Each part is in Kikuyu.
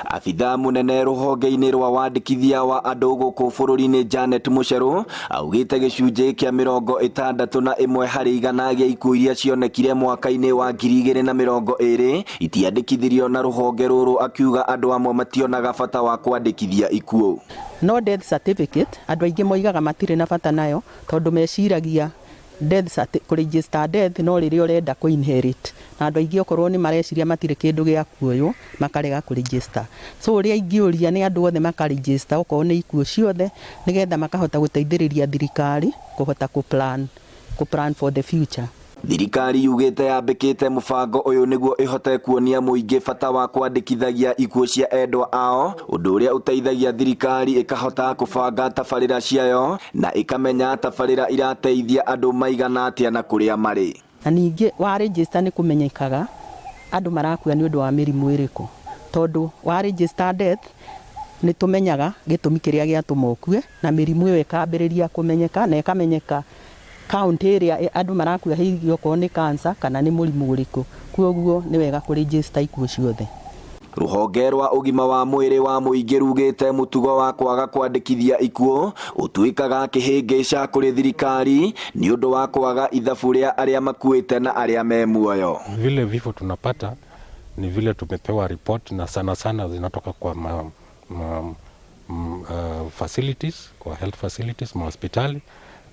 Abithaa mũnene rũhonge-inĩ rwa wandĩkithia wa andũ gũkũ bũrũri-inĩ Janet Mucheru augĩte gĩcunjĩ kĩa 61% gĩa ikuũ iria cionekire mwaka-inĩ wa 2020 itiandĩkithirio na rũhonge rũrũ, akiuga andũ amwe mationaga bata wa kwandĩkithia ikuũ. No death certificate andũ aingĩ moigaga matirĩ na bata nayo tondũ meciragia death kũregister death no rĩrĩa ũrenda kũ inherit, na andũ aingĩ okorwo nĩ mareciria matirĩ kĩndũ gĩa kuoywo, makarega kũregister. So ũrĩa ingĩũria nĩ andũ othe makaregister okorwo nĩ ikuũ ciothe, nĩgetha makahota gũteithĩrĩria thirikari kũhota kũ plan for the future. Thirikari yugĩte yambĩkĩte mũbango ũyũ nĩguo ĩhote kuonia mũingĩ bata wa kwandĩkithagia ikuũ cia endwa ao, ũndũ ũrĩa ũteithagia thirikari ĩkahota kũbanga tabarĩra ciayo na ĩkamenya tabarĩra irateithia andũ maigana atĩa na kũrĩa marĩ. Na ningĩ wa register nĩ kũmenyekaga andũ marakua nĩ ũndũ wa mĩrimũ ĩrĩkũ, tondũ wa register death nĩ tũmenyaga gĩtũmi kĩrĩa gĩatũma ũkue, na mĩrimũ ĩyo ĩkambĩrĩria kũmenyeka na ĩkamenyeka kaunti ĩrĩa andũ marakua, hihi okorwo nĩ cancer kana nĩ mũrimũ ũrĩkũ. Kuoguo nĩ wega kũregister ikuũ ciothe. Rũhonge rwa ũgima wa mwĩrĩ wa mũingĩ rugĩte mũtugo wa kwaga kwandĩkithia ikuũ ũtuĩkaga kĩhĩngĩca kũrĩ thirikari nĩ ũndũ wa kwaga ithabu rĩa arĩa makuĩte na arĩa me muoyo. Vile vifo tunapata ni vile tumepewa report, na sana sana zinatoka kwa ma facilities, kwa health facilities, mahospitali.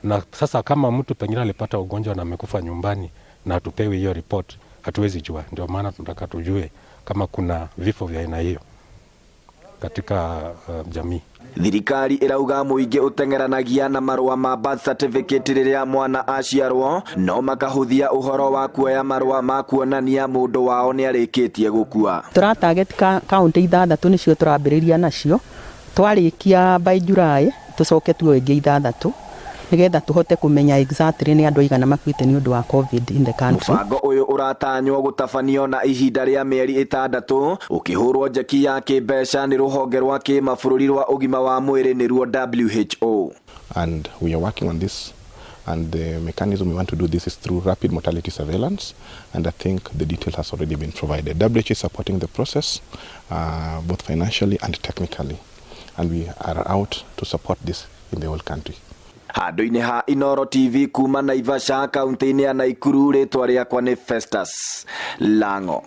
Na sasa kama mtu pengine alipata ugonjwa na amekufa nyumbani na hatupewi hiyo report, hatuwezi jua. Ndio maana tunataka tujue kama kuna vifo vya aina hiyo katika jamii. Thirikari ĩrauga mũingĩ ũteng'eranagia na marũa ma birth certificate rĩrĩa mwana aciarwo, no makahũthia ũhoro wa kuoya marũa ma kuonania mũndũ wao nĩ arĩkĩtie gũkua. Tũra target kaunti ithathatũ, nĩcio tũrambĩrĩria nacio. Twarĩkia by July, tũcoke tuoe ingĩ ithathatũ, nĩgetha tũhote kũmenya exactly nĩ andũ aigana makuĩte nĩ ũndũ wa COVID in the country. Mũbango ũyũ ũratanywo gũtabanio na ihinda rĩa mĩeri 6, ũkĩhũrwo njeki ya kĩmbeca nĩ rũhonge rwa kĩmabũrũri rwa ũgima wa mwĩrĩ, nĩruo WHO. And we are working on this, and the mechanism we want to do this is through rapid mortality surveillance, and I think the detail has already been provided. WHO is supporting the process both financially and technically, and we are out to support this in the whole country. Handũ-inĩ ha Inoro TV kuma Naivasha, kaunti-inĩ ya Naikuru, rĩtwa rĩakwa nĩ Festus Lango.